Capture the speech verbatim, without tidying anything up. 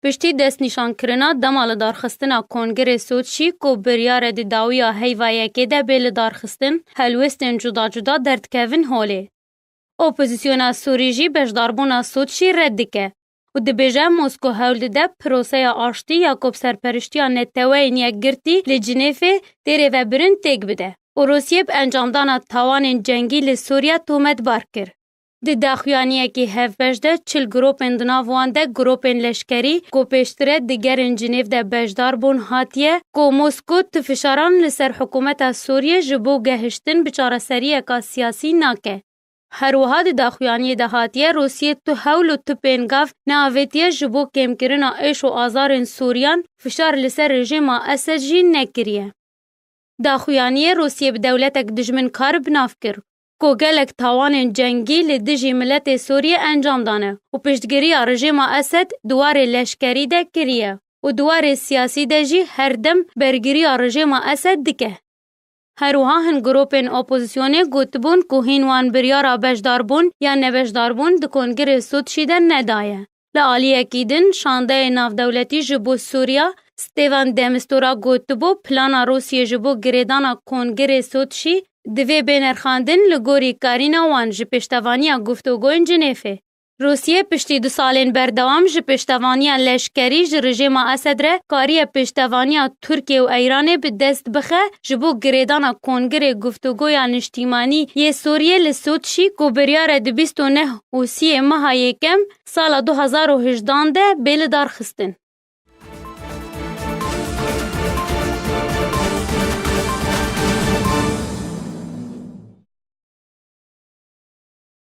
Piştî destnîşankirina dema lidarxistina Kongrê Soçî ku biryar e di dawiya heyva yekê de bê lidarxistin, helwestên cuda cuda derdikevin holê. Opozisyona Sûrî jî beşdarbûna Soçî red dike û dibêje Mosko hewl dide proseya aştî ya ku bi serperiştiya Neteweyên Yekgirtî li Cinêfê tê rêvebirin têk bide û Rûsiyê bi encamdana tawanên cengî li Sûriye tometbar kir. Di daxuyaniyekî hevbeş de çil grûpên di nav wan de grûpên leşkerî ku pêştir e di gerên Cinêv de beşdar bûn hatiye ku Mosko tu fişaran li ser hikûmeta Sûriyê ji bo gehiştin bi çareseriyeka siyasî nake. Her wiha di daxuyaniyê de hatiye Rûsiyê tu hewl û tu pêngav neavêtiye ji bo kêmkirina êş û azarên Sûriyan fişar li ser rejîma Esed jî nekiriye. Daxuyaniyê Rûsiyê bi dewletek dijminkar bi nav kir ku gelek tawanên cengî li dijî miletê Sûriyê encam dane û piştgiriya rejîma Esed di warê leşkerî de kiriye û di warê siyasî de jî her dem bergiriya rejîma Esed dike. Her wiha hin grûpên opozisyonê gotibûn ku hîn wan biryara beşdarbûn ya nebeşdarbûn di Kongrê Soçî de nedaye. Li aliyekî din, şandeyê navdewletî ji bo Sûriya, Stêvan de Mistura gotibû, plana Rûsiyê ji bo girêdana Kongrê Soçî divê bê nirxandin li gorî karîna wan ji pêştevaniya guftûgoyên Cinêfê. Rûsiyê piştî du salên berdewam ji pêştevaniya leşkerî ji rejîma Esed re kariye pêştevaniya Tirkiye û Îranê bi dest bixe ji bo girêdana Kongrê Guftûgoya Niştîmanî yê Sûriyê li Soçî ku biryar e di bîst û neh û siyê meha yekem sala du hezar û hejdehan de bê lidarxistin.